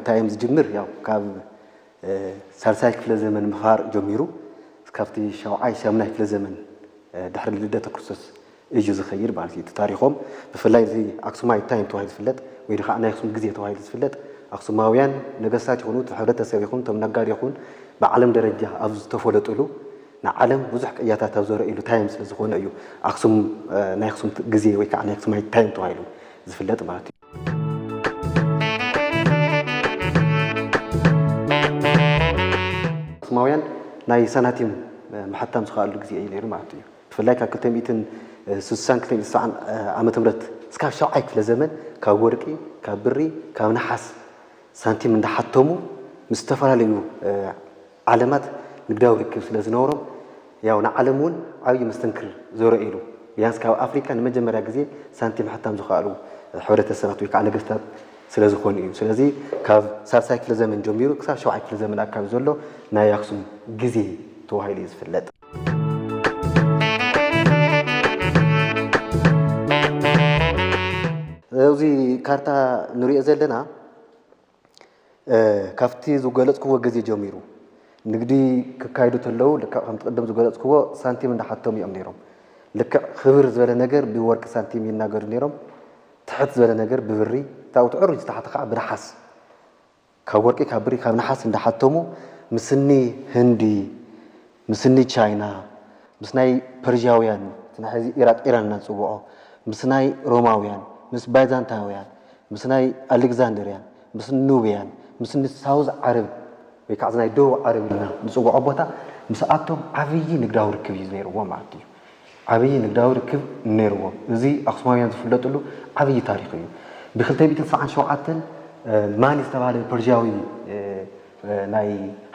ታይም ዝጅምር ያው ካብ ሳልሳይ ክፍለ ዘመን ምፋር ጀሚሩ እስካብቲ ሻውዓይ ሻምናይ ክፍለ ዘመን ድሕሪ ልደተ ክርስቶስ እዩ ዝኸይድ ማለት እዩ። እቲ ታሪኾም ብፍላይ እዚ ኣክሱማይ ታይም ተባሂሉ ዝፍለጥ ወይ ከዓ ናይ ኣክሱም ግዜ ተባሂሉ ዝፍለጥ ኣክሱማውያን ነገስታት ይኹኑ እቲ ሕብረተሰብ ይኹን እቶም ነጋዴ ይኹን ብዓለም ደረጃ ኣብ ዝተፈለጥሉ ንዓለም ብዙሕ ቅያታት ኣብ ዘርእሉ ታይም ስለ ዝኾነ እዩ ኣክሱም ናይ ኣክሱም ግዜ ወይ ከዓ ናይ ኣክሱማይ ታይም ተባሂሉ ዝፍለጥ ማለት እዩ። ኣክሱማውያን ናይ ሳናቲም ምሕታም ዝኸኣሉ ግዜ እዩ ነይሩ ማለት እዩ። ብፍላይ ካብ ክልተ ሚእትን ስሳን ክልተ ሚእትን ሰብዓን ዓመተ ምህረት እስካብ ሻብዓይ ክፍለ ዘመን ካብ ወርቂ፣ ካብ ብሪ፣ ካብ ነሓስ ሳንቲም እንዳሓተሙ ምስ ዝተፈላለዩ ዓለማት ንግዳዊ ርክብ ስለ ዝነበሮም ያው ንዓለም እውን ዓብዪ መስተንክር ዘረእሉ ቢያንስ ካብ ኣፍሪካ ንመጀመርያ ግዜ ሳንቲም ምሕታም ዝኸኣሉ ሕብረተሰባት ወይ ከዓ ነገስታት ስለ ዝኾኑ እዩ። ስለዚ ካብ ሳልሳይ ክፍለ ዘመን ጀሚሩ ክሳብ ሸውዓይ ክፍለ ዘመን ኣካባቢ ዘሎ ናይ ኣክሱም ግዜ ተባሂሉ እዩ ዝፍለጥ። እዚ ካርታ ንሪኦ ዘለና ካብቲ ዝገለፅክዎ ግዜ ጀሚሩ ንግዲ ክካየዱ ተለዉ ልክዕ ከምቲ ቅድም ዝገለፅክዎ ሳንቲም እንዳሓተሙ እዮም ነይሮም። ልክዕ ክብር ዝበለ ነገር ብወርቂ ሳንቲም ይናገዱ ነይሮም። ትሕት ዝበለ ነገር ብብሪ እታው ትዕሩይ ዝተሓተ ከዓ ብነሓስ ካብ ወርቂ ካብ ብሪ ካብ ነሓስ እንዳሓተሙ ምስኒ ህንዲ ምስኒ ቻይና ምስ ናይ ፐርዥያውያን እቲ ናይ ሕዚ ኢራቅ ኢራን እናንፅውዖ ምስ ናይ ሮማውያን ምስ ባይዛንታውያን ምስ ናይ ኣሌክዛንደርያን ምስ ኑብያን ምስ ሳውዝ ዓረብ ወይ ከዓ ናይ ደቡብ ዓረብ ኢልና ንፅውዖ ቦታ ምስኣቶም ዓብዪ ንግዳዊ ርክብ እዩ ነይርዎም ማለት እዩ። ዓብዪ ንግዳዊ ርክብ ነይርዎም። እዚ ኣክሱማውያን ዝፍለጥሉ ዓብዪ ታሪክ እዩ። ብ297 ማኒ ዝተባሃለ ፐርዥያዊ ናይ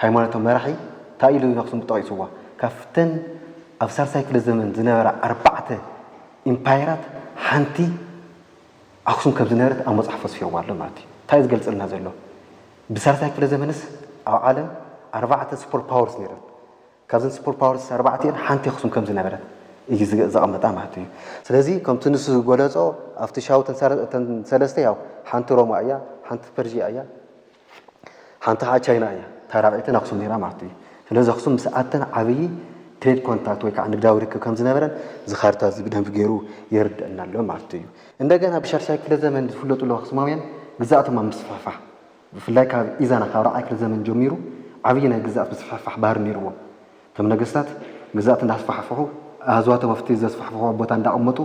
ሃይማኖቶም መራሒ እንታይ ኢሉ ንኣክሱም ጠቒስዋ ካብተን ኣብ ሳልሳይ ክፍለ ዘመን ዝነበራ ኣርባዕተ ኢምፓየራት ሓንቲ ኣክሱም ከም ዝነበረት ኣብ መፅሓፍ ኣስፊርዋ ኣሎ ማለት እዩ። እንታይ እዩ ዝገልፀልና ዘሎ? ብሳልሳይ ክፍለ ዘመንስ ኣብ ዓለም ኣርባዕተ ሱፐር ፓወርስ ነይረን። ካብዘን ሱፐር ፓወርስ ኣርባዕቲኤን ሓንቲ ኣክሱም ከም ዝነበረት እዩ ዘቐመጣ ማለት እዩ። ስለዚ ከምቲ ንሱ ዝገለፆ ኣብቲ ሻው እተን ሰለስተ ያው ሓንቲ ሮማ እያ፣ ሓንቲ ፐርዥያ እያ፣ ሓንቲ ከዓ ቻይና እያ። እታ ራብዐይተን ኣክሱም ነይራ ማለት እዩ። ስለዚ ኣክሱም ምስ ኣተን ዓብዪ ትሬድ ኮንታክት ወይ ከዓ ንግዳዊ ርክብ ከም ዝነበረን እዚ ካርታ እዚ ብደንቢ ገይሩ የርድአና ኣሎ ማለት እዩ። እንደገና ብሻድሻይ ክፍለ ዘመን ዝፍለጡ ኣለዉ ኣክሱማውያን ግዛእቶም ኣብ ምስፍሕፋሕ ብፍላይ ካብ ኢዛና ካብ ራብዓይ ክፍለ ዘመን ጀሚሩ ዓብዪ ናይ ግዛእት ምስፍሕፋሕ ባህሪ ነይርዎም። እቶም ነገስታት ግዛእት እንዳስፋሕፍሑ ኣህዝባቶም ኣብቲ ዘስፋሕፍሕዎ ቦታ እንዳቐመጡ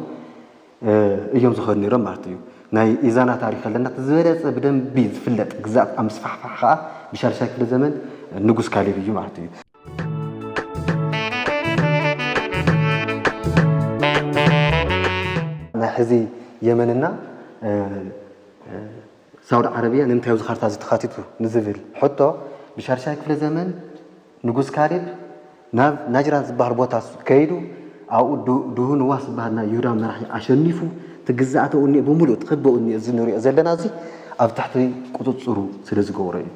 እዮም ዝኸዱ ነይሮም ማለት እዩ። ናይ ኢዛና ታሪክ ኣለና እቲ ዝበለፀ ብደንቢ ዝፍለጥ ግዛእት ኣብ ምስፋሕፋሕ ከዓ ብሻልሻይ ክፍለ ዘመን ንጉስ ካሌብ እዩ ማለት እዩ። ናይ ሕዚ የመንና ሳውዲ ዓረብያ ንምንታይ ኣብዚ ካርታ እዚ ተኻቲቱ ንዝብል ሕቶ ብሻልሻይ ክፍለ ዘመን ንጉስ ካሌብ ናብ ናጅራን ዝበሃል ቦታ ከይዱ ኣብኡ ድሁ ንዋስ ዝበሃል ናይ ይሁዳ መራሒ ኣሸኒፉ እቲ ግዛእተኡ እኒኦ ብምሉእ እቲ ክበኡ እኒኦ እዚ ንሪኦ ዘለና እዚ ኣብ ትሕቲ ቁፅፅሩ ስለ ዝገበሮ እዩ።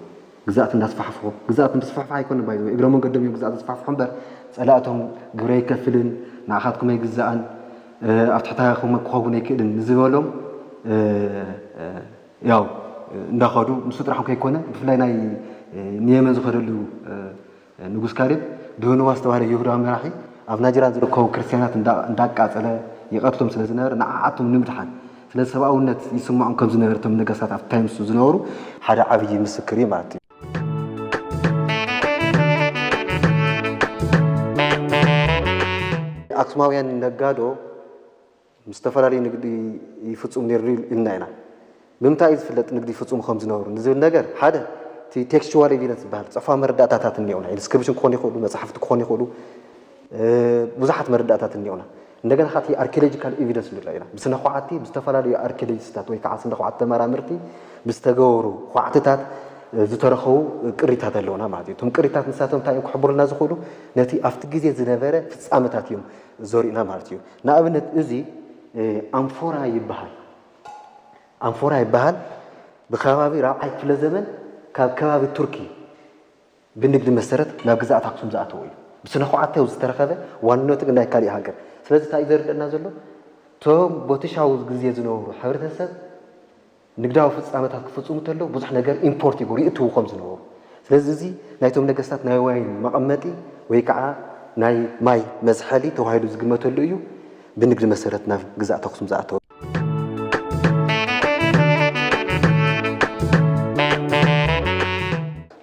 ግዛእት እንዳስፋሕፍሑ ግዛእት ምስፍሕፋሕ ኣይኮነ ባይ እግረ መንገዶም እዮም ግዛእት ዝስፋሕፍሑ እምበር ፀላእቶም ግብረ ኣይከፍልን ንዓኻትኩም ኣይግዛእን ኣብ ትሕታ ክኸውን ኣይክእልን ንዝበሎም ያው እንዳኸዱ ንሱ ጥራሕ ከይኮነ ብፍላይ ናይ ንየመን ዝኸደሉ ንጉስ ካሌብ ድህንዋ ዝተባህለ ይሁዳዊ መራሒ ኣብ ናይጀርያ ዝርከቡ ክርስትያናት እንዳቃፀለ ይቐትሎም ስለ ዝነበረ ንዓዓቶም ንምድሓን ስለ ሰብኣውነት ይስምዖም ከም ዝነበረ እቶም ነገስታት ኣብቲ ታይም ንሱ ዝነበሩ ሓደ ዓብዪ ምስክር እዩ ማለት እዩ። ኣክሱማውያን ነጋዶ ምስ ዝተፈላለዩ ንግዲ ይፍፅሙ ነይሩ ኢልና ኢና። ብምንታይ እዩ ዝፍለጥ ንግዲ ይፍፅሙ ከም ዝነበሩ ንዝብል ነገር ሓደ እቲ ቴክስቹዋል ኤቪደንስ ዝበሃል ፅሑፋዊ መረዳእታታት እኒኦና ኢንስክሪፕሽን ክኾኑ ይኽእሉ መፅሓፍቲ ክኾኑ ይኽእሉ ብዙሓት መረዳእታት እኒኦና። እንደገና ከዓ ኣርኪኦሎጂካል ኤቪደንስ ንብሎ ኢና ብስነ ኳዕቲ ብዝተፈላለዩ ኣርኪኦሎጂስታት ወይ ከዓ ስነ ኳዕቲ ተመራመርቲ ብዝተገበሩ ኳዕትታት ዝተረኸቡ ቅሪታት ኣለውና ማለት እዩ። እቶም ቅሪታት ንሳቶም እንታይ እዮም ክሕብሩልና ዝኽእሉ ነቲ ኣብቲ ግዜ ዝነበረ ፍፃመታት እዮም ዘርእዩና ማለት እዩ። ንኣብነት እዚ ኣንፎራ ይበሃል። ኣንፎራ ይበሃል ብከባቢ ራብዓይ ክፍለ ዘመን ካብ ከባቢ ቱርኪ ብንግዲ መሰረት ናብ ግዛኣት ኣክሱም ዝኣተወ እዩ። ብስነ ኳዕተ ዝተረኸበ ዋንነቱ ግን ናይ ካሊእ ሃገር። ስለዚ እንታይ እዩ ዘርደና ዘሎ? እቶም ቦቲ ሻው ግዜ ዝነበሩ ሕብረተሰብ ንግዳዊ ፍጻመታት ክፍጽሙ እንተለዉ ብዙሕ ነገር ኢምፖርት ይገብሩ፣ ይእትዉ ከም ዝነበሩ። ስለዚ እዚ ናይቶም ነገስታት ናይ ዋይን መቐመጢ ወይ ከዓ ናይ ማይ መዝሐሊ ተባሂሉ ዝግመተሉ እዩ። ብንግዲ መሰረት ናብ ግዛኣት ኣኽሱም ዝኣተወ።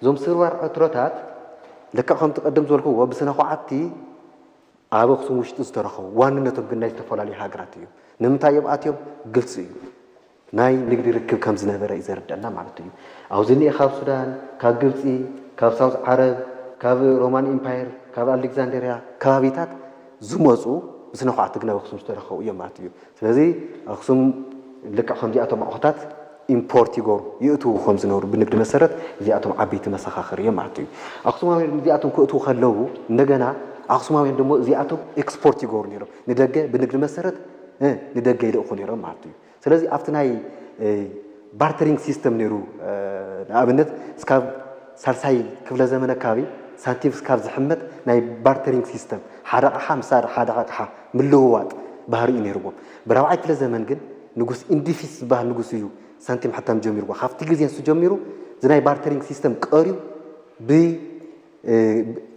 እዞም ስርባር ዕትሮታት ልክዕ ከምቲ ቀደም ዝበልክዎ ብስነ ኳዕቲ ኣብ ኣኽሱም ውሽጢ ዝተረኸቡ፣ ዋንነቶም ግን ናይ ዝተፈላለዩ ሃገራት እዩ። ንምንታይ እዮም ኣትዮም? ግልፂ እዩ። ናይ ንግዲ ርክብ ከም ዝነበረ እዩ ዘርደና ማለት እዩ። ኣብዚ እኒኤ ካብ ሱዳን፣ ካብ ግብፂ፣ ካብ ሳውዝ ዓረብ፣ ካብ ሮማን ኢምፓየር፣ ካብ ኣሌክዛንደሪያ ከባቢታት ዝመፁ ብስነ ኳዕቲ ግን ኣብ ኣኽሱም ዝተረኸቡ እዮም ማለት እዩ። ስለዚ ኣኽሱም ልክዕ ከምዚኣቶም ኣቑሑታት ኢምፖርት ይገብሩ፣ ይእትዉ ከም ዝነበሩ ብንግዲ መሰረት እዚኣቶም ዓበይቲ መሰኻኽር እዮም ማለት እዩ። ኣኽሱማውያን እዚኣቶም ክእትዉ ከለዉ እንደገና ኣኽሱማውያን ደሞ እዚኣቶም ኤክስፖርት ይገብሩ ነይሮም። ንደገ ብንግዲ መሰረት፣ እ፣ ንደገ ይልእኹ ነይሮም ማለት እዩ። ስለዚ ኣብቲ ናይ፣ እ፣ ባርተሪንግ ሲስተም ነይሩ፣ እ፣ ንኣብነት እስካብ ሳልሳይ ክፍለ ዘመን ኣካባቢ ሳንቲም እስካብ ዝሕመት ናይ ባርተሪንግ ሲስተም ሓደ ኣቕሓ ምስ ሓደ ኣቕሓ ምልውዋጥ ባህሪ እዩ ነይርዎም። ብራብዓይ ክፍለ ዘመን ግን ንጉስ ኢንዲፊስ ዝበሃል ንጉስ እዩ ሳንቲም ሕታም ጀሚርዎ። ካብቲ ግዜ ንሱ ጀሚሩ እዚ ናይ ባርተሪንግ ሲስተም ቀርዩ ብ፣ እ፣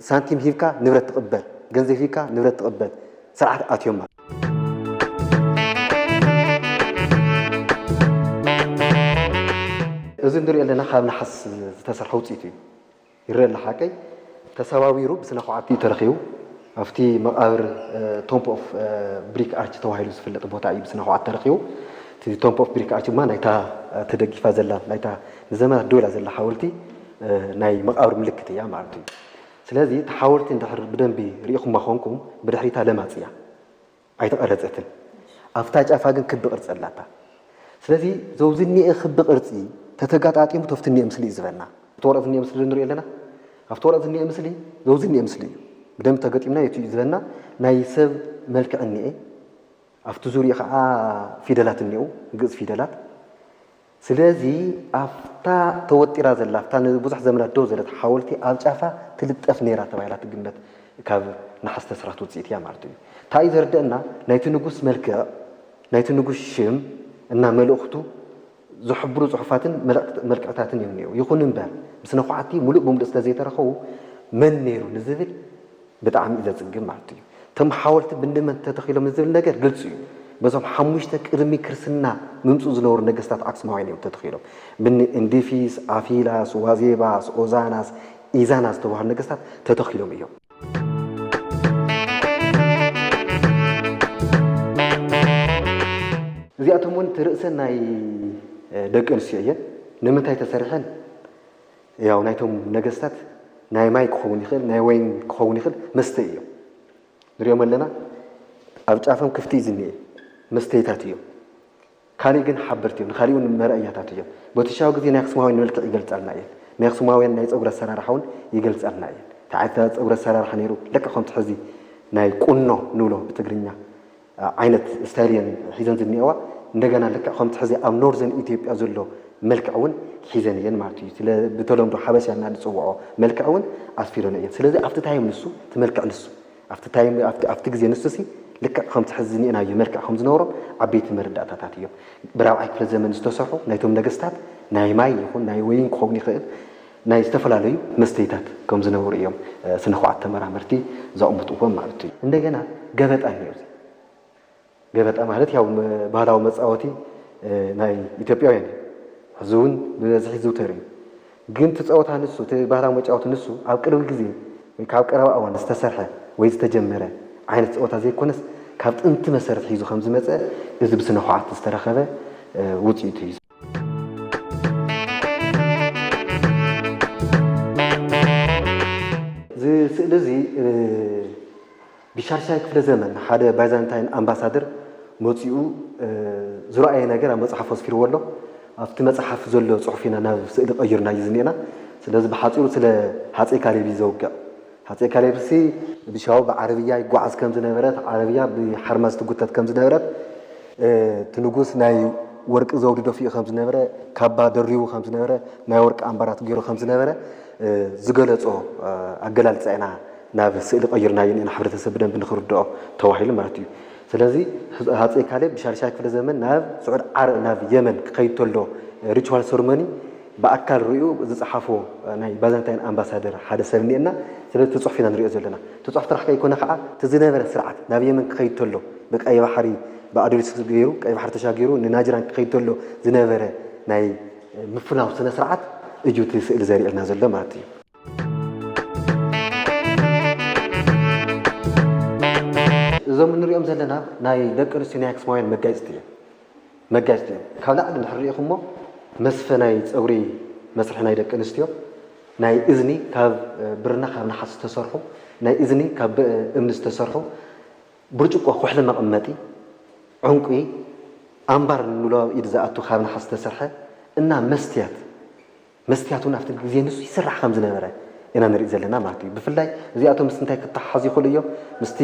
ሳንቲም ሂብካ ንብረት ትቕበል፣ ገንዘብ ሂብካ ንብረት ትቕበል ስርዓት ኣትዮም ማለት። እዚ ንሪኦ ኣለና ካብ ነሓስ ዝተሰርሐ ውፅኢት እዩ። ይረአ ኣሎ ሓቀይ። ተሰባቢሩ ብስነ ኳዕቲ እዩ ተረኺቡ። ኣብቲ መቓብር፣ እ፣ ቶምፕ ኦፍ፣ እ፣ ብሪክ ኣርች ተባሂሉ ዝፍለጥ ቦታ እዩ ብስነ ኳዕቲ ተረኺቡ። እቲ ቶምፕ ኦፍ ብሪክ ኣርች ድማ ናይታ፣ እ፣ ተደጊፋ ዘላ፣ ናይታ ንዘመናት ደው ኢላ ዘላ ሓወልቲ፣ እ፣ ናይ መቓብር ምልክት እያ ማለት እዩ። ስለዚ እቲ ሓወልቲ እንድሕር ብደንቢ ርኢኹማ ኮንኩም ብድሕሪታ ለማፅ እያ። ኣይተቐረጸትን። ኣብታ ጫፋ ግን ክቢ ቅርጺ ኣላታ። ስለዚ ዘውዚ እኒኤ ክቢ ቅርጺ ተተጋጣጢሙ ተፍቲ እኒኤ ምስሊ እዩ ዝበና። ኣብቲ ወረቐት እኒኤ ምስሊ ንሪኦ ኣለና። ኣብቲ ወረቐት እኒኤ ምስሊ ዘውዚ እኒኤ ምስሊ እዩ። ብደንብ ተገጢምና የቱ እዩ ዝበና። ናይ ሰብ መልክዕ እኒኤ። ኣብቲ ዙሪኡ ከዓ ፊደላት እኒኤው፣ ግእዝ ፊደላት። ስለዚ ኣብታ ተወጢራ ዘላ፣ ኣብታ ንብዙሕ ዘመናት ደው ዘለት ሓወልቲ ኣብ ጫፋ ትልጠፍ ነይራ ተባሂላ ትግመት ካብ ነሓስ ዝተሰርሐት ውፅኢት እያ ማለት እዩ። እንታይ እዩ ዘርደእና? ናይቲ ንጉስ መልክዕ፣ ናይቲ ንጉስ ሽም እና መልእኽቱ ዝሕብሩ ፅሑፋትን መልእኽት-፣ መልክዕታትን እዮም እኒአው። ይኹን እምበር፣ ብስነ ኳዕቲ ሙሉእ ብሙሉእ ስለ ዘይተረኸቡ መን ነይሩ ንዝብል ብጣዕሚ እዩ ዘጽግም ማለት እዩ። እቶም ሓወልቲ ብንመን ተተኺሎም ዝብል ነገር ግልፂ እዩ። በዞም ሓሙሽተ ቅድሚ ክርስትና ምምፅኡ ዝነበሩ ነገስታት ኣክሱማውያን እዮም ተተኺሎም። ብኒ እንዲፊስ፣ ኣፊላስ፣ ዋዜባስ፣ ኦዛናስ፣ ኢዛናስ ዝተባህሉ ነገስታት ተተኺሎም እዮም። እዚኣቶም እውን እቲ ርእሰን ናይ፣ እ፣ ደቂ ኣንስትዮ እየን። ንምንታይ ተሰሪሐን? ያው ናይቶም ነገስታት ናይ ማይ ክኸውን ይኽእል፣ ናይ ወይን ክኸውን ይኽእል፣ መስተ እዮም። ንሪኦም ኣለና። ኣብ ጫፎም ክፍቲ እዩ ዝኒኤ፣ መስተይታት እዮም። ካሊእ ግን ሓበርቲ እዮም፣ ንካሊእ እውን መርኣያታት እዮም። በቲ ሻው ግዜ ናይ ኣክሱማውያን መልክዕ ይገልጻልና እየን። ናይ ኣክሱማውያን ናይ ጸጉሪ ኣሰራርሓ እውን ይገልጻልና እየን። እቲ ዓይነት ጸጉሪ ኣሰራርሓ ነይሩ፣ ልክዕ ከምቲ ሕዚ ናይ ቁኖ ንብሎ ብትግርኛ ዓይነት ስታይል እየን ሒዘን ዝኒኤዋ። እንደገና ልክዕ ከምቲ ሕዚ ኣብ ኖርዘርን ኢትዮጵያ ዘሎ መልክዕ እውን ሒዘን እየን ማለት እዩ። ስለ ብተለምዶ ሓበሻ እና ንፅውዖ መልክዕ እውን ኣስፊረን እየን። ስለዚ ኣብቲ ታይም ንሱ፣ እቲ መልክዕ ንሱ፣ ኣብቲ ታይም፣ ኣብቲ፣ ኣብቲ ግዜ ንሱ ሲ ልክዕ ከምቲ ሕዚ ዝኒኤናዮ መልክዕ ከም ዝነበሮም ዓበይቲ መረዳእታታት እዮም። ብራብዓይ ክፍለ ዘመን ዝተሰርሑ ናይቶም ነገስታት ናይ ማይ ይኹን ናይ ወይን ክኸውን ይኽእል፣ ናይ ዝተፈላለዩ መስተይታት ከም ዝነበሩ እዮም፣ እ፣ ስነ ኳዕት ተመራመርቲ ዘቕምጥዎም ማለት እዩ። እንደገና ገበጣ እኒኦ። ገበጣ ማለት ያው መ-፣ ባህላዊ መጻወቲ፣ እ፣ ናይ ኢትዮጵያውያን እዩ። ሕዚ እውን ብበዝሒ ይዝውተር እዩ። ግን እቲ ጸወታ ንሱ፣ እቲ ባህላዊ መጫወቲ ንሱ ኣብ ቅርብ ግዜ ወይ ካብ ቀረባ እዋን ዝተሰርሐ ወይ ዝተጀመረ ዓይነት ጸወታ ዘይኮነስ ካብ ጥንቲ መሰረት ሒዙ ከም ዝመጸ እዚ ብስነ ኳዕቲ ዝተረኸበ፣ እ፣ ውጽኢት እዩ። እዚ ስእሊ እዚ፣ እ፣ ብሻድሻይ ክፍለ ዘመን ሓደ ባይዛንታይን ኣምባሳደር መጺኡ፣ እ፣ ዝረኣየ ነገር ኣብ መጽሓፉ ኣስፊርዎ ኣሎ። ኣብቲ መጽሓፍ ዘሎ ጽሑፍ ኢና ናብ ስእሊ ቀይርናዮ ዝኒኤና። ስለዚ ብሓጺሩ ስለ ሃጸይ ካሌብ እዩ ዘውግዕ። ሃጸይ ካሌብሲ ብሻው ብዓረብያ ይጓዓዝ ከም ዝነበረ፣ እቲ ዓረብያ ብሓርማዝ ትጉተት ከም ዝነበረት፣ እ፣ እቲ ንጉስ ናይ ወርቂ ዘውዲ ደፊኡ ከም ዝነበረ፣ ካባ ደሪቡ ከም ዝነበረ፣ ናይ ወርቂ ኣምባራት ገይሩ ከም ዝነበረ፣ እ፣ ዝገለጾ፣ እ፣ ኣገላልጻ ኢና ናብ ስእሊ ቀይርናዮ እኒኤና፣ ሕብረተሰብ ብደንቢ ንኽርድኦ ተባሂሉ ማለት እዩ። ስለዚ ሃፀይ ካሌብ ብሻልሻይ ክፍለ ዘመን ናብ ስዑድ ዓረብ ናብ የመን ክኸይድ ተሎ ሪቹዋል ሰርሞኒ ብኣካል ርእዩ ዝፀሓፎ ናይ ባዛንታይን ኣምባሳደር ሓደ ሰብ እኒኤና። ስለዚ እቲ ፅሑፍ ኢና ንሪኦ ዘለና። እቲ ፅሑፍ ጥራሕ ከይኮነ ከዓ እቲ ዝነበረ ስርዓት ናብ የመን ክኸይድ ተሎ ብቀይ ባሕሪ ብኣዶሊስ ገይሩ ቀይ ባሕሪ ተሻጊሩ ንናጅራን ክኸይድ ተሎ ዝነበረ ናይ ምፍናው ስነ ስርዓት እዩ እቲ ስእሊ ዘርእየልና ዘሎ ማለት እዩ። እዞም እንሪኦም ዘለና ናይ ደቂ ኣንስትዮ ናይ ኣክሱማውያን መጋየፅቲ እዮም። መጋየፅቲ እዮም። ካብ ላዕሊ እንድሕር ሪኢኹሞ መስፈ ናይ ፀጉሪ መስርሒ ናይ ደቂ ኣንስትዮ፣ ናይ እዝኒ ካብ ብርና ካብ ነሓስ ዝተሰርሑ፣ ናይ እዝኒ ካብ እምኒ ዝተሰርሑ፣ ብርጭቆ ኩሕሊ መቐመጢ፣ ዕንቁ፣ ኣምባር ንብሎ ኢድ ዝኣቱ ካብ ነሓስ ዝተሰርሐ እና መስትያት መስትያት እውን ኣብቲ ግዜ ንሱ ይስራሕ ከም ዝነበረ ኢና ንርኢ ዘለና ማለት እዩ። ብፍላይ እዚኣቶም ምስ እንታይ ክተሓሓዙ ይኽእሉ እዮም? ምስቲ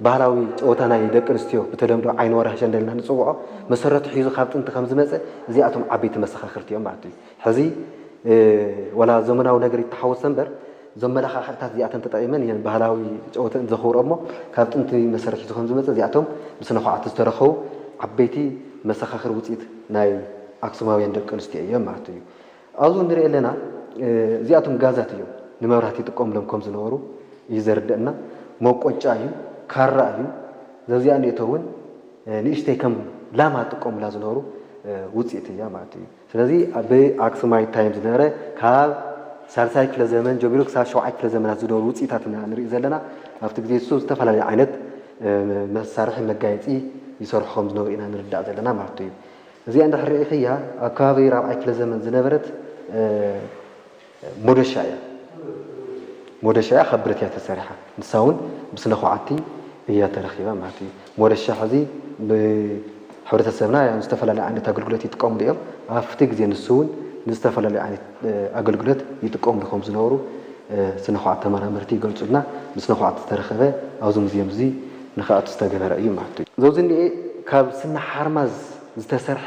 ባህላዊ ጨወታ ናይ ደቂ ኣንስትዮ ብተለምዶ ዓይኒ ወራህ ሸንደል ኢና ንፅውዖ መሰረቱ ሒዙ ካብ ጥንቲ ከም ዝመፀ እዚኣቶም ዓበይቲ መሰኻኽርቲ እዮም ማለት እዩ። ሕዚ ዋላ ዘመናዊ ነገር ይተሓወሰ እምበር እዞም መለኻኽዕታት እዚኣተን ተጠቒመን እየን ባህላዊ ጨወተን ዘኽብርኦ እሞ ካብ ጥንቲ መሰረት ሒዙ ከም ዝመፀ እዚኣቶም ብስነ ኳዕቲ ዝተረኸቡ ዓበይቲ መሰኻኽር ውፅኢት ናይ ኣክሱማውያን ደቂ ኣንስትዮ እዮም ማለት እዩ። ኣብዚ ንሪኦ ኣለና እዚኣቶም ጋዛት እዮም ንመብራህቲ ይጥቀሙሎም ከም ዝነበሩ እዩ ዘርደእና። መቆጫ እዩ፣ ካራ እዩ። ዘዚኣ እኒኦቶ እውን ንእሽተይ ከም ላማ ዝጥቀሙላ ዝነበሩ ውፅኢት እያ ማለት እዩ። ስለዚ ብኣክሱማይ ታይም ዝነበረ ካብ ሳልሳይ ክፍለ ዘመን ጀሚሩ ክሳብ ሸውዓይ ክፍለ ዘመናት ዝነበሩ ውፅኢታት ኢና ንርኢ ዘለና። ኣብቲ ግዜ እሱ ዝተፈላለዩ ዓይነት መሳርሒ መጋየፂ ይሰርሑ ከም ዝነበሩ ኢና ንርዳእ ዘለና ማለት እዩ። እዚኣ እንድሕር ርኢኽያ ኣብ ከባቢ ራብዓይ ክፍለ ዘመን ዝነበረት ሞደሻ እያ። ሞደሻ እያ ካብ ብረት እያ ተሰሪሓ። ንሳ እውን ብስነ ኳዕቲ እያ ተረኺባ ማለት እዩ። ሞደሻ ሕዚ ብሕብረተሰብና ዝተፈላለዩ ዓይነት ኣገልግሎት ይጥቀምሉ እዮም። ኣብቲ ግዜ ንሱ እውን ንዝተፈላለዩ ዓይነት ኣገልግሎት ይጥቀምሉ ከም ዝነበሩ ስነ ኳዕቲ ተመራመርቲ ይገልፁልና። ብስነ ኳዕቲ ዝተረኸበ ኣብዚ ሙዝየም እዚ ንክኣቱ ዝተገበረ እዩ ማለት እዩ። ዘውዚ እኒኤ ካብ ስነ ሓርማዝ ዝተሰርሐ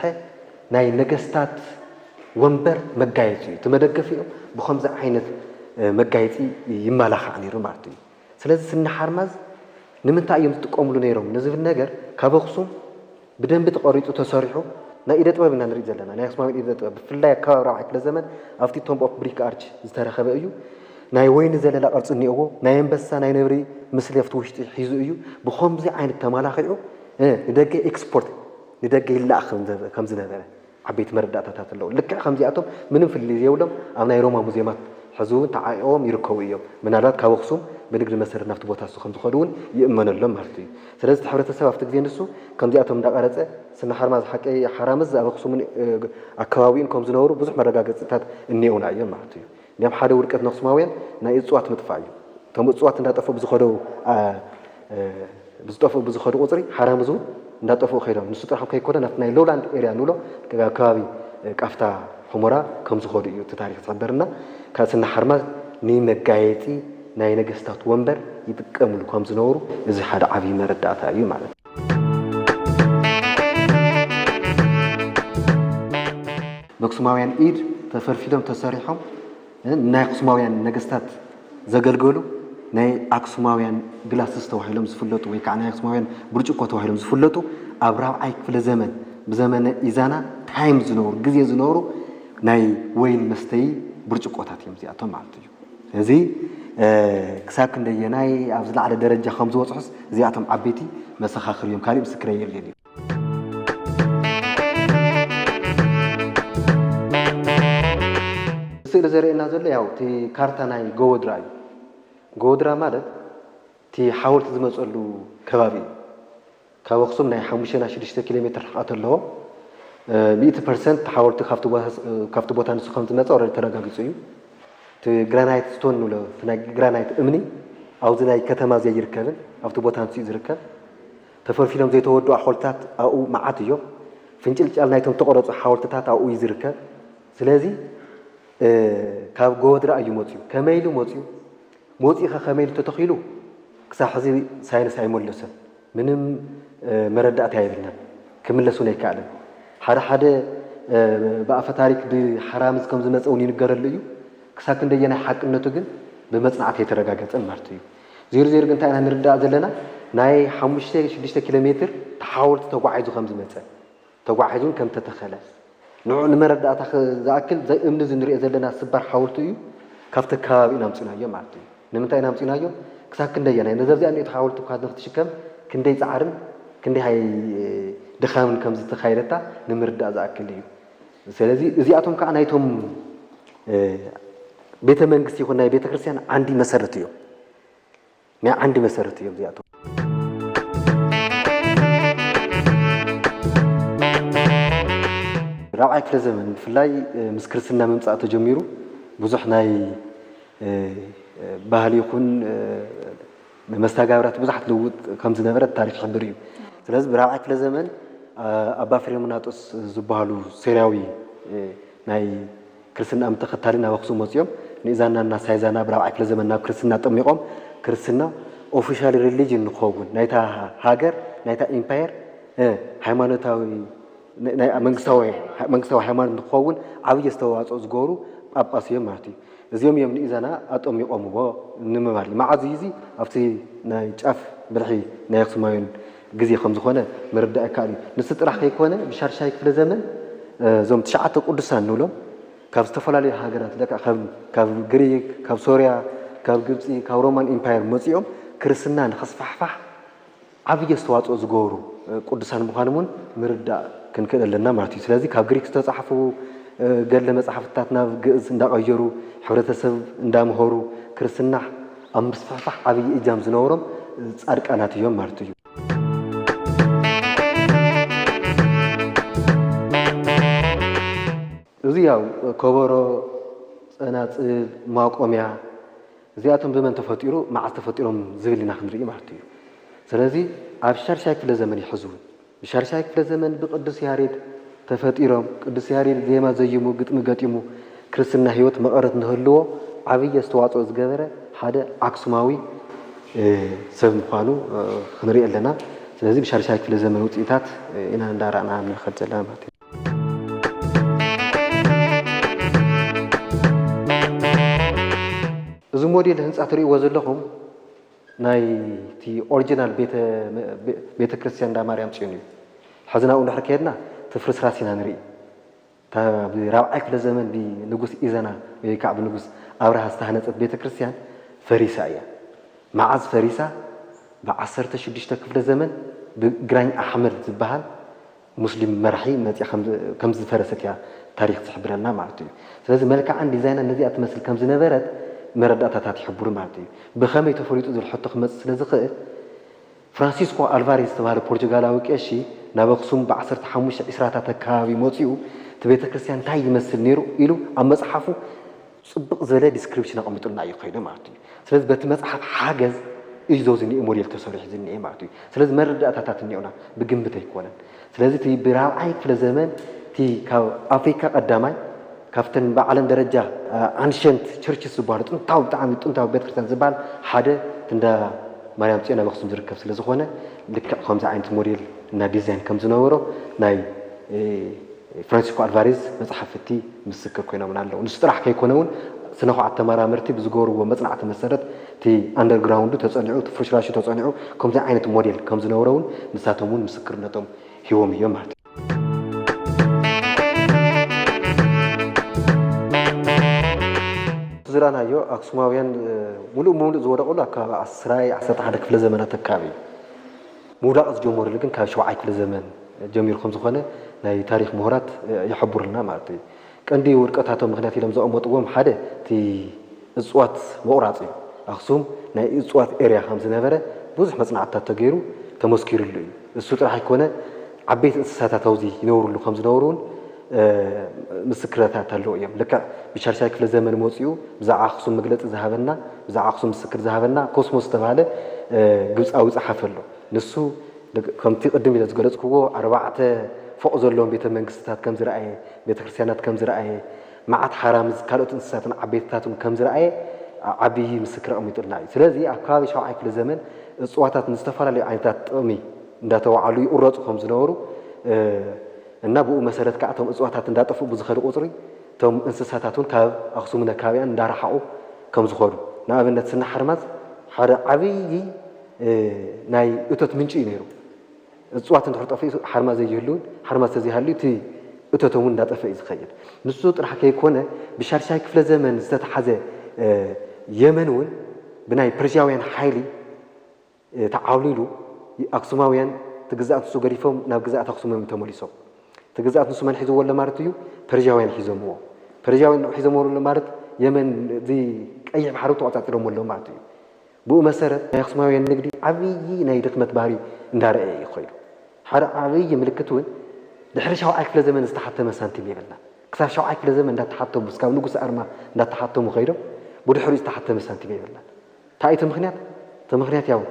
ናይ ነገስታት ወንበር መጋየፂ እዩ። እቲ መደገፊኦም ብኸምዚ ዓይነት መጋየፂ ይመላኻዕ ነይሩ ማለት እዩ። ስለዚ ስኒ ሓርማዝ ንምንታይ እዮም ዝጥቀምሉ ነይሮም ንዝብል ነገር ካብ ኣኽሱም ብደንቢ ተቐሪፁ ተሰሪሑ ናይ ኢደ ጥበብ ኢና ንርኢ ዘለና። ናይ ኣክሱማውያን ኢደ ጥበብ ብፍላይ ኣብ ከባቢ ራብዓይ ክፍለ ዘመን ኣብቲ ቶምብ ኦፍ ብሪክ ኣርች ዝተረኸበ እዩ። ናይ ወይኒ ዘለላ ቅርፂ እኒኦዎ። ናይ ኣንበሳ ናይ ነብሪ ምስሊ ኣብቲ ውሽጢ ሒዙ እዩ። ብኸምዚ ዓይነት ተመላኺዑ ንደገ ኤክስፖርት ንደገ ይላእ ከም ዝነበረ ዓበይቲ መረዳእታታት ኣለዉ። ልክዕ ከምዚኣቶም ምንም ፍልልይ ዘይብሎም ኣብ ናይ ሮማ ሙዝየማት ሕዚ እውን ተዓቂቦም ይርከቡ እዮም። ምናልባት ካብ ኣኽሱም ብንግዲ መሰረት ናብቲ ቦታ እሱ ከም ዝኸዱ እውን ይእመነሎም ማለት እዩ። ስለዚ እቲ ሕብረተሰብ ኣብቲ ግዜ ንሱ ከምዚኣቶም እንዳቐረፀ ስነ ሓርማዝ ሓቀይ ሓራምዝ ኣብ ኣኽሱምን ኣከባቢኡን ከም ዝነበሩ ብዙሕ መረጋገፅታት እኒኦና እዮም ማለት እዩ። እንዲያም ሓደ ውድቀት ንኣኽሱማውያን ናይ እፅዋት ምጥፋእ እዩ። እቶም እፅዋት እንዳጠፍኡ ብዝኸዱ ብዝጠፍኡ ብዝኸዱ ቁፅሪ ሓራምዝ እውን እንዳጠፍኡ ከይዶም። ንሱ ጥራሕ ከይኮነ ናብቲ ናይ ሎውላንድ ኤርያ ንብሎ ኣብ ከባቢ ቃፍታ ሑመራ ከም ዝኸዱ እዩ እቲ ታሪክ ዝሕብረና። ካብ ስኒ ሓርማዝ ንመጋየፂ ናይ ነገስታት ወንበር ይጥቀምሉ ከም ዝነበሩ እዚ ሓደ ዓብዪ መረዳእታ እዩ ማለት እዩ። በክሱማውያን ኢድ ተፈልፊሎም ተሰሪሖም ናይ ኣክሱማውያን ነገስታት ዘገልገሉ ናይ ኣክሱማውያን ግላስስ ተባሂሎም ዝፍለጡ ወይ ከዓ ናይ ኣክሱማውያን ብርጭቆ ተባሂሎም ዝፍለጡ ኣብ ራብዓይ ክፍለ ዘመን ብዘመነ ኢዛና ታይም ዝነበሩ ግዜ ዝነበሩ ናይ ወይን መስተይ ብርጭቆታት እዮም እዚኣቶም ማለት እዩ። ስለዚ ክሳብ ክንደየናይ ኣብ ዝለዓለ ደረጃ ከም ዝወፅሑስ እዚኣቶም ዓበይቲ መሰኻኽር እዮም። ካሊእ ምስክር የድልየን እዩ። ስእሊ ዘርእየና ዘሎ ያው እቲ ካርታ ናይ ጎወድራ እዩ። ጎወድራ ማለት እቲ ሓወልቲ ዝመፀሉ ከባቢ እዩ። ካብ ኣኽሱም ናይ ሓሙሽተ ናብ ሽዱሽተ ኪሎ ሜትር ርሕቀት ኣለዎ። ሚእቲ ፐርሰንት ሓወልቲ ካብቲ ቦታ ንሱ ከም ዝመፀ ኦልሬዲ ተረጋጊፁ እዩ። እቲ ግራናይት ስቶን ንብሎ እቲ ናይ ግራናይት እምኒ ኣብዚ ናይ ከተማ እዚ ኣይርከብን፣ ኣብቲ ቦታ ንሱ እዩ ዝርከብ። ተፈልፊሎም ዘይተወድኡ ሓወልትታት ኣብኡ መዓት እዮም። ፍንጭልጫል ናይቶም ተቆረፁ ሓወልትታት ኣብኡ እዩ ዝርከብ። ስለዚ ካብ ጎወድራ እዩ መፅዩ። ከመይ ኢሉ መፅዩ? መፅኡ ከ ከመይ ኢሉ ተተኺሉ? ክሳብ ሕዚ ሳይንስ ኣይመለሰን። ምንም መረዳእታ የብልናን። ክምለስ እውን ኣይከኣልን። ሓደ ሓደ ብኣፈ ታሪክ ብሓራምዝ ከም ዝመፀ እውን ይንገረሉ እዩ። ክሳብ ክንደየናይ ሓቅነቱ ግን ብመፅናዕቲ ኣይተረጋገፀን ማለት እዩ። ዜሩ ዜሩ ግን እንታይ ኢና ንርዳእ ዘለና? ናይ ሓሙሽተ ሽዱሽተ ኪሎ ሜትር ሓወልቲ ተጓዒዙ ከም ዝመፀ፣ ተጓዒዙን ከም ተተኸለ፣ ንዑ ንመረዳእታ ክ- ዝኣክል፣ እዚ እምኒ እዚ ንሪኦ ዘለና ስባር ሓወልቲ እዩ። ካብቲ ከባቢ ኢና ኣምፂናዮ ማለት እዩ። ንምንታይ ኢና ኣምፂናዮ? ክሳብ ክንደየናይ ነዘብዚኣ ንእቲ ሓወልቲ እኳ ንክትሽከም ክንደይ ፃዕርን ክንደይ ሃይ ድኻምን ከም ዝተኻየደታ ንምርዳእ ዝኣክል እዩ። ስለዚ እዚኣቶም ከዓ ናይቶም ቤተ መንግስቲ ይኹን ናይ ቤተ ክርስቲያን ዓንዲ መሰረት እዮም። ናይ ዓንዲ መሰረት እዮም እዚኣቶም። ራብዓይ ክፍለ ዘመን ብፍላይ ምስ ክርስትና ምምፃእ ተጀሚሩ ብዙሕ ናይ ባህሊ ይኹን መስተጋብራት ብዙሓት ልውጥ ከም ዝነበረ ታሪክ ይሕብር እዩ። ስለዚ ብራብዓይ ክፍለ ዘመን ኣባ ፍሬምናጦስ ዝበሃሉ ሶርያዊ ናይ ክርስትና እምነት ተኸታሊ ናብ ኣክሱም መፂኦም ንኢዛናና ሳይዛና ብራብዓይ ክፍለ ዘመን ናብ ክርስትና ጠሚቖም ክርስትና ኦፊሻል ሪሊጅን ንኸውን ናይታ ሃገር ናይታ ኢምፓየር ሃይማኖታዊ መንግስታዊ መንግስታዊ ሃይማኖት ንክኸውን ዓብዪ ኣስተዋፅኦ ዝገብሩ ጳጳስ እዮም ማለት እዩ። እዚኦም እዮም ንኢዛና ኣጠሚቖምዎ ንምባል እዩ። መዓዝ እዩ እዚ ኣብቲ ናይ ጫፍ ብልሒ ናይ ኣክሱማውያን ግዜ ከም ዝኾነ ምርዳእ ይከኣል እዩ። ንሱ ጥራሕ ከይኮነ ብሻድሻይ ክፍለ ዘመን እዞም ትሽዓተ ቅዱሳን ንብሎም ካብ ዝተፈላለዩ ሃገራት ለካ ካብ ግሪክ፣ ካብ ሶርያ፣ ካብ ግብፂ፣ ካብ ሮማን ኢምፓየር መፂኦም ክርስትና ንኸስፋሕፋሕ ዓብዪ ኣስተዋፅኦ ዝገበሩ ቅዱሳን ምዃኖም እውን ምርዳእ ክንክእል ኣለና ማለት እዩ። ስለዚ ካብ ግሪክ ዝተፃሕፉ ገድለ መፅሓፍትታት ናብ ግእዝ እንዳቐየሩ ሕብረተሰብ እንዳምሃሩ ክርስትና ኣብ ምስፍሕፋሕ ዓብዪ እጃም ዝነበሮም ፃድቃናት እዮም ማለት እዩ። እዚ ያው ከበሮ፣ ፀናፅል፣ ማቆምያ እዚኣቶም ብመን ተፈጢሩ መዓዝ ተፈጢሮም ዝብል ኢና ክንርኢ ማለት እዩ። ስለዚ ኣብ ሻድሻይ ክፍለ ዘመን ይሕዙ። ብሻድሻይ ክፍለ ዘመን ብቅዱስ ያሬድ ተፈጢሮም ቅዱስ ያሬድ ዜማ ዘይሙ ግጥሚ ገጢሙ ክርስትና ህይወት መቐረት ንህልዎ ዓብዪ ኣስተዋፅኦ ዝገበረ ሓደ ኣክሱማዊ ሰብ ምዃኑ ክንርኢ ኣለና። ስለዚ ብሻድሻይ ክፍለ ዘመን ውፅኢታት ኢና እንዳረኣና ንኸድ ዘለና ማለት እዩ። እዚ ሞዴል ህንፃ ትርእይዎ ዘለኹም ናይቲ ኦሪጂናል ቤተ ክርስቲያን እንዳ ማርያም ፅዮን እዩ። ሕዚ ናብኡ እንድሕር ከየድና እቲ ፍርስራስ ኢና ንርኢ። እታ ብራብዓይ ክፍለ ዘመን ብንጉስ ኢዘና ወይ ከዓ ብንጉስ ኣብርሃ ዝተሃነፀት ቤተ ክርስቲያን ፈሪሳ እያ። መዓዝ ፈሪሳ? ብዓሰርተ ሽዱሽተ ክፍለ ዘመን ብግራኝ ኣሕመድ ዝበሃል ሙስሊም መራሒ መፅያ ከም ዝፈረሰት እያ ታሪክ ዝሕብረልና ማለት እዩ። ስለዚ መልክዓን ዲዛይናን ነዚኣ ትመስል ከም ዝነበረት መረዳእታታት ይሕብሩ ማለት እዩ። ብኸመይ ተፈሊጡ ዝብል ሕቶ ክመፅእ ስለ ዝኽእል ፍራንሲስኮ ኣልቫሬዝ ዝተባህለ ፖርቹጋላዊ ቀሺ ናብ ኣክሱም ብ ዓሰርተ ሓሙሽተ ዒስራታት ኣከባቢ መፂኡ እቲ ቤተ ክርስቲያን እንታይ ይመስል ነይሩ ኢሉ ኣብ መፅሓፉ ፅብቕ ዝበለ ዲስክሪፕሽን ኣቐሚጡልና እዩ ከይዱ ማለት እዩ። ስለዚ በቲ መፅሓፍ ሓገዝ እዩ እዚ ዝኒኤ ሞዴል ተሰሪሑ ዝኒኤ ማለት እዩ። ስለዚ መረዳእታታት እኒኦና ብግምት ኣይኮነን። ስለዚ እቲ ብራብዓይ ክፍለ ዘመን እቲ ካብ ኣፍሪካ ቀዳማይ ካብተን ብዓለም ደረጃ ኣንሸንት ቸርችስ ዝበሃሉ ጥንታዊ ብጣዕሚ ጥንታዊ ቤተክርስትያን ዝበሃል ሓደ እንዳ ማርያም ፅዮን ኣብ ኣክሱም ዝርከብ ስለ ዝኾነ ልክዕ ከምዚ ዓይነት ሞዴል እና ዲዛይን ከም ዝነበሮ ናይ ፍራንሲስኮ ኣልቫሬዝ መፅሓፍቲ ምስክር ኮይኖምና ኣለዉ። ንሱ ጥራሕ ከይኮነ እውን ስነኳዓት ተመራመርቲ ብዝገበርዎ መፅናዕቲ መሰረት እቲ ኣንደርግራውንዱ ተፀኒዑ እቲ ፍርሽራሹ ተፀኒዑ ከምዚ ዓይነት ሞዴል ከም ዝነበሮ እውን ንሳቶም እውን ምስክርነቶም ሂቦም እዮም ማለት እዩ። ዝረኣናዮ ኣክሱማውያን ሙሉእ ብሙሉእ ዝወደቐሉ ኣብ ከባቢ ዓስራይ ዓሰርተ ሓደ ክፍለ ዘመናት ኣካባቢ እዩ። ምውዳቕ ዝጀመሩሉ ግን ካብ ሸውዓይ ክፍለ ዘመን ጀሚሩ ከም ዝኾነ ናይ ታሪክ ምሁራት ይሕብሩልና ማለት እዩ። ቀንዲ ውድቀታቶም ምክንያት ኢሎም ዘቐመጥዎም ሓደ እቲ እፅዋት ምቑራፅ እዩ። ኣክሱም ናይ እፅዋት ኤርያ ከም ዝነበረ ብዙሕ መፅናዕትታት ተገይሩ ተመስኪሩሉ እዩ። እሱ ጥራሕ ኣይኮነ ዓበይቲ እንስሳታት ኣብዚ ይነብሩሉ ከም ዝነበሩ እውን ምስክርታት ኣለዉ እዮም። ልክዕ ብሻድሻይ ክፍለ ዘመን መፂኡ ብዛዕባ ኣክሱም መግለፂ ዝሃበና ብዛዕባ ኣክሱም ምስክር ዝሃበና ኮስሞስ ዝተባሃለ ግብፃዊ ፀሓፊ ኣሎ። ንሱ ከምቲ ቅድም ኢለ ዝገለፅክዎ ኣርባዕተ ፎቕ ዘለዎም ቤተ መንግስትታት ከም ዝረኣየ ቤተ ክርስቲያናት ከም ዝረኣየ መዓት ሓራምዝ ካልኦት እንስሳትን ዓበይትታትን ከም ዝረኣየ ዓብዪ ምስክር ኣቐሚጡልና እዩ። ስለዚ ኣብ ከባቢ ሻውዓይ ክፍለ ዘመን እፅዋታት ንዝተፈላለዩ ዓይነታት ጥቕሚ እንዳተዋዓሉ ይቑረፁ ከም ዝነበሩ እና ብኡ መሰረት ከዓ እቶም እፅዋታት እንዳጠፍኡ ብዝኸዱ ቁፅሪ እቶም እንስሳታት እውን ካብ ኣክሱምን ኣካባቢኣን እንዳረሓቑ ከም ዝኾኑ ንኣብነት ስና ሓርማዝ ሓደ ዓብዪ ናይ እቶት ምንጪ እዩ ነይሩ። እፅዋት እንድሕር ጠፊኡ ሓርማዝ ዘይህሉን፣ ሓርማዝ ተዘይሃልዩ እቲ እቶቶም እውን እንዳጠፈ እዩ ዝኸይድ። ንሱ ጥራሕ ከይኮነ፣ ብሻድሻይ ክፍለ ዘመን ዝተተሓዘ የመን እውን ብናይ ፐርዥያውያን ሓይሊ ተዓብሊሉ፣ ኣክሱማውያን እቲ ግዝኣት ንሱ ገዲፎም ናብ ግዝኣት ኣክሱም እዮም ተመሊሶም። እቲ ግዝኣት ንሱ መን ሒዝዎ ኣሎ ማለት እዩ? ፐርዥያውያን ሒዞምዎ። ፐርዥያውያን ሒዞምዎ ኣሎ ማለት የመን እዚ ቀይሕ ባሕሪ ተቆፃፂሮምዎ ኣሎ ማለት እዩ። ብኡ መሰረት ናይ ኣክሱማውያን ንግዲ ዓብዪ ናይ ድኽመት ባህሪ እንዳረኣየ እዩ ኸይዱ። ሓደ ዓብዪ ምልክት እውን ድሕሪ ሻውዓይ ክፍለ ዘመን ዝተሓተመ ሳንቲም የብልና። ክሳብ ሻውዓይ ክፍለ ዘመን እንዳተሓተሙ፣ እስካብ ንጉስ ኣርማ እንዳተሓተሙ ኸይዶም ብድሕሪኡ ዝተሓተመ ሳንቲም የብልና። እንታይ እቲ ምኽንያት? እቲ ምኽንያት ያው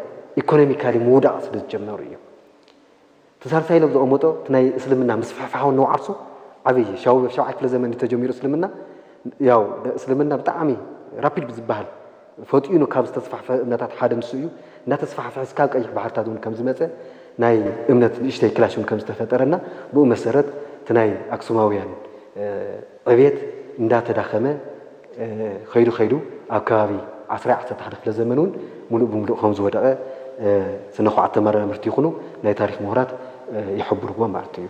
ኢኮኖሚካሊ ምውዳቕ ስለ ዝጀመሩ እዩ። እቲ ሳልሳይ ኢሎም ዘቐመጦ እቲ ናይ እስልምና ምስፍሕፋሕ እውን ንዓርሱ ዓብዪ ሻው ሻውዓይ ክፍለ ዘመን ተጀሚሩ እስልምና ያው እስልምና ብጣዕሚ ራፒድ ብዝበሃል ፈጢኑ ካብ ዝተስፋሕፈ እምነታት ሓደ ንሱ እዩ። እንዳተስፋሕፈሐ እስካብ ቀይሕ ባሕርታት እውን ከም ዝመፀ ናይ እምነት ንእሽተይ ክላሽ እውን ከም ዝተፈጠረና ብኡ መሰረት እቲ ናይ ኣክሱማውያን ዕቤት እንዳተዳኸመ ከይዱ ከይዱ ኣብ ከባቢ ዓስራይ ዓሰርተ ሓደ ክፍለ ዘመን እውን ሙሉእ ብምሉእ ከም ዝወደቐ ስነ ኹዓት ተመራመርቲ ይኹኑ ናይ ታሪክ ምሁራት ይሕብርዎ ማለት እዩ።